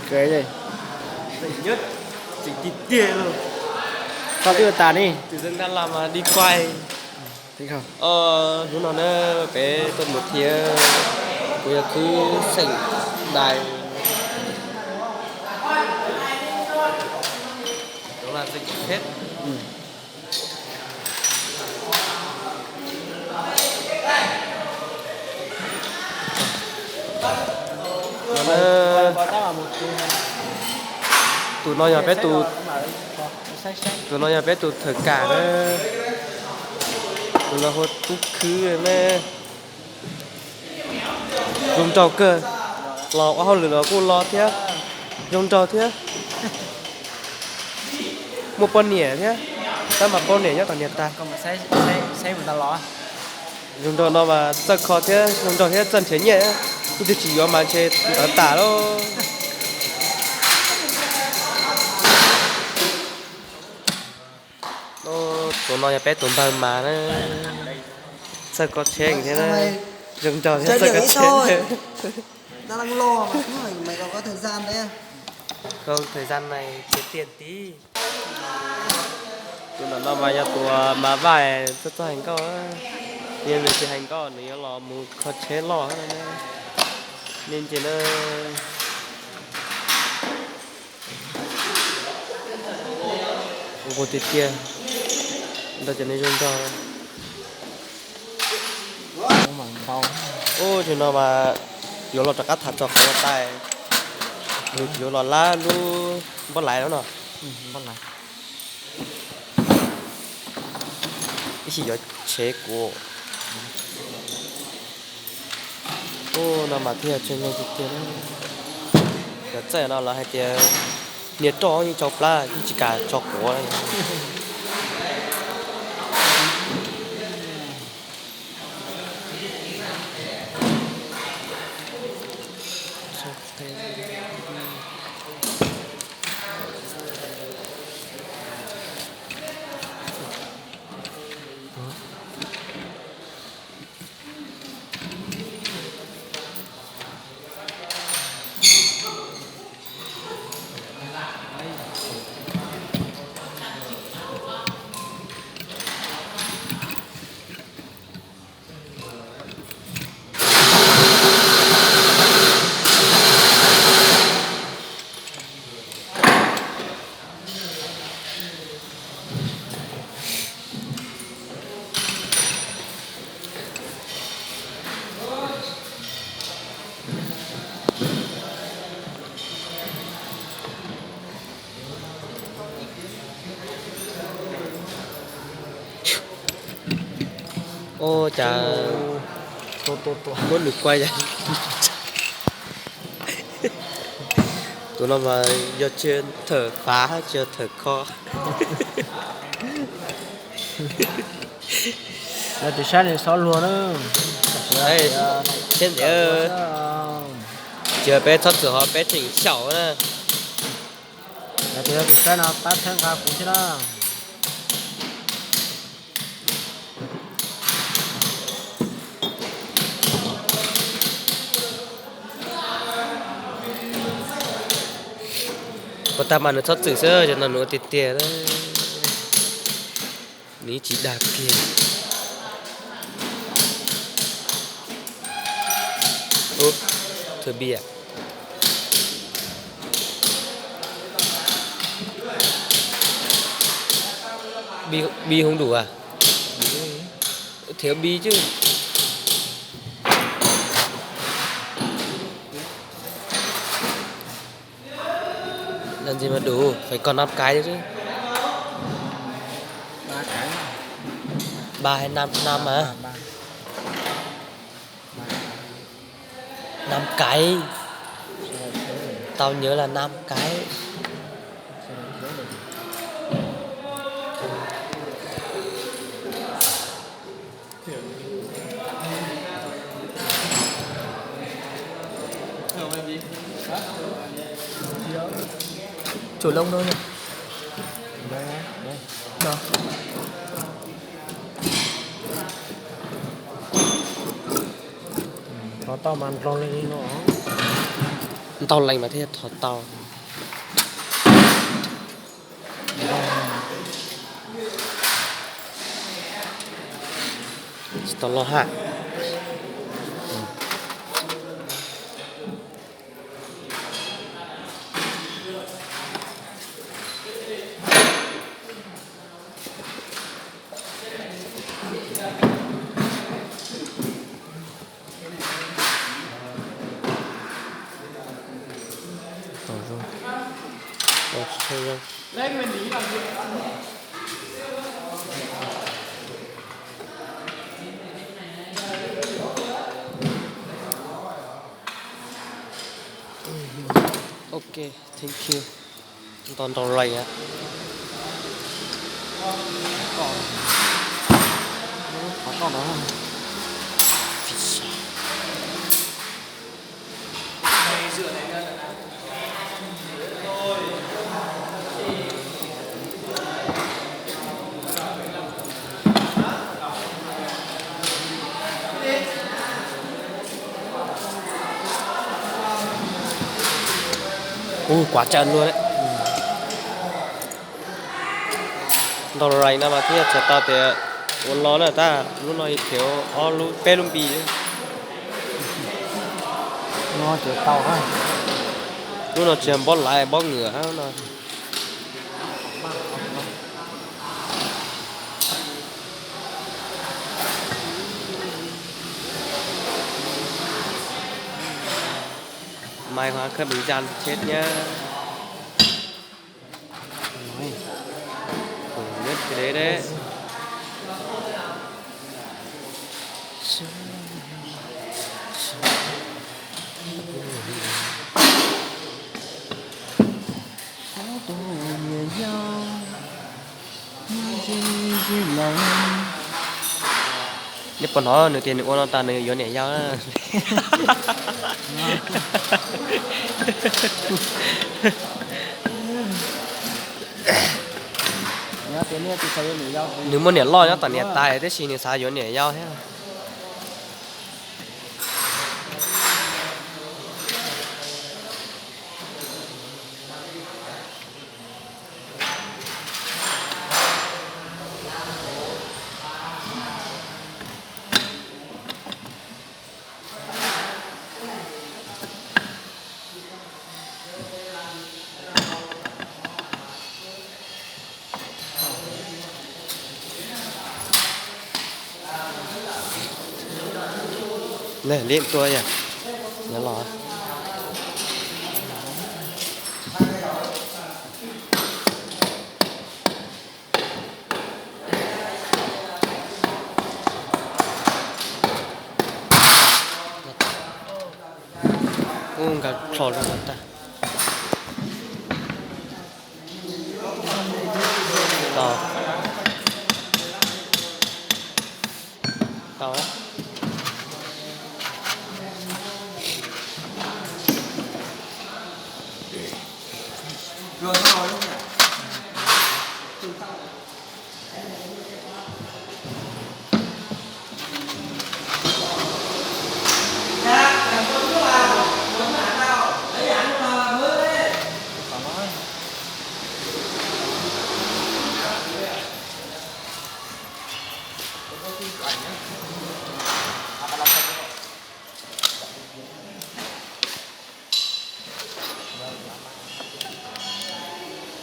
Kawg, tseem tiag tiag lauj. Tau twb tas ne. Hnub no na peb tuaj mus thiab, kuv yog khwv xeem dais. Tus no yog peb tus, tus no yog peb tus thawm kam na. Tus no hu Tub Khwb na. Zoo nraug kawg, los ua hauj lwm los kuj los thiab, zoo nraug thiab, muaj poj niam thiab, tab mas poj niam nyob tom niam tas. Zoo nraug no mas txawj kho thiab, zoo nraug thiab txawj nrhiav nyiaj, ib tug tsis yuav mas ntshe ntawd tas lauj. Tus no yog peb tus npawg mas na, txawj kho tsheb thiab, zoo nraug thiab txawj kho tsheb. Không thời gian này kiếm tiền tí. Tus no mas yog tus mas vaj txawj txawj hais nkauj, yog nws tsis hais nkauj nws yuav los mus kho tsheb loj ne. Nej ntsia na, nquag tiag tiag, nrog cov neeg zoo nraug. Ub, tsis no mas yuav los rov qab tham txog qhov no tas, nws yuav los lab lub npoj lais no no. Ib sim yuav tshev kuv. Ub, no mas thiaj tseem nyuaj tiag tiag. Cov txawj no lawv hais tias niag roj yeej tsau plab yeej tsis kam tso quav li. Ua cas muab nws quay. Tus no mas yog tsis thawm fav tsis yog thawm kho. Yog tus saib li xov luag na. Thiab ntawd, tsis yog peb txhob txwm ho peb tseem xyaum na. Yog tus saib no pab txhawb nqa kuv thiab na. Ua tag mas nws txhob txwm xwb, cov no nws ua tiag tiag. Nws tsis dag kiag. Ub, thawm bi, bi không đủ à? Thiếu bi chứ. Làm gì mà đủ, phải còn năm cái chứ. Ba hay năm, năm hả? Năm cái. Tao nhớ là năm cái. Chủ lông thôi nhỉ? Thov tau mas nrog leej li no. Ntau leej mas thiaj thov tau. Tau los ha. Ok, thank you. Nto nrau lais a. Ua kuav tsawv luaj. Nto lais no mas thiaj txhais tau tias ua no na tab, lub no yog khiav ob lub peb lub npi. Lub no tsis yog npob laiv npob ngwm no. Mày hóa khớp bình dân chết nhá. Khủng nhất cái đấy đấy. Neb puas hnov nws tias nws ua no tas nws yuav niam yau na. Nws muaj niam loj nyob tom niam tais tab sis nws xav yuav niam yau thiab. Liam tua yom, los. Ub, nkag plho rau tag. Tau. Tau.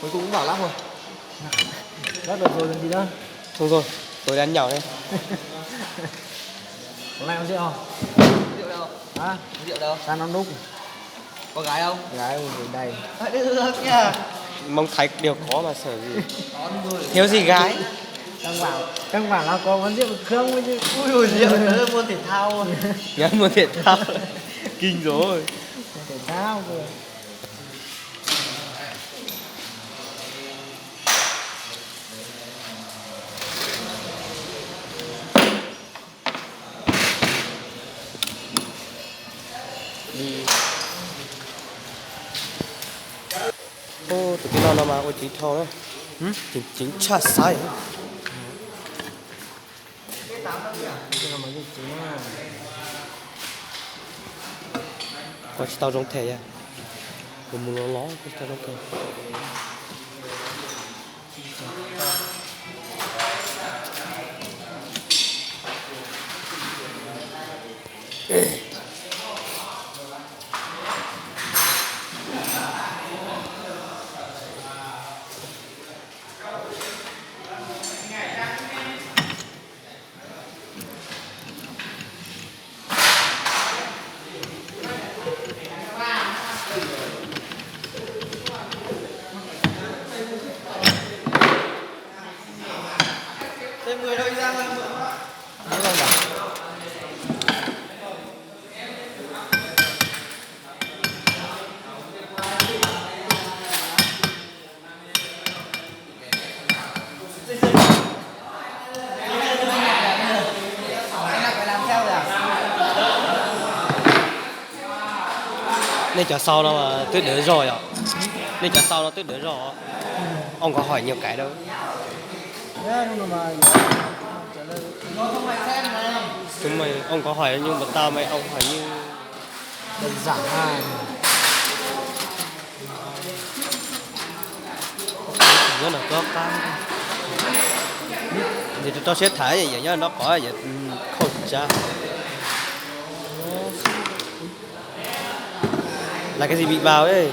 Cuối cùng cũng bảo lắm rồi. Lát rồi rồi còn gì nữa. Không rồi, tôi đã nhậu đấy. Hôm nay uống rượu không? Rượu đâu? Hả? Rượu đâu? Sao nó đúc? Có gái không? Gái uống rượu đầy. Hơi được nha. Mông Thái đều có mà sợ gì. Có người. Thiếu gì gái. Căn bản, căn bản là có uống rượu không chứ. Ui, uống rượu nữa mua thể thao. Nhớ mua thể thao. Kinh rồi. Mua thể thao rồi. Tus tij laug no mas ua txiv dhau na. Ceev tshaj xaiv. Koj tsis tau zoo them yom. Kuv mus los los koj tsis tau zoo them. Nej cov sau no mas twb dawv zog yom? Nej cov sau no twb dawv zog. Ông có hỏi nhiều cái đâu. Chúng mày, ông có hỏi nhưng mà tao mày, ông hỏi như đơn giản ha. Nyob no koj qab. Nws rau siab tham, nyob no qov khau tsa. Là cái gì bị vào ấy?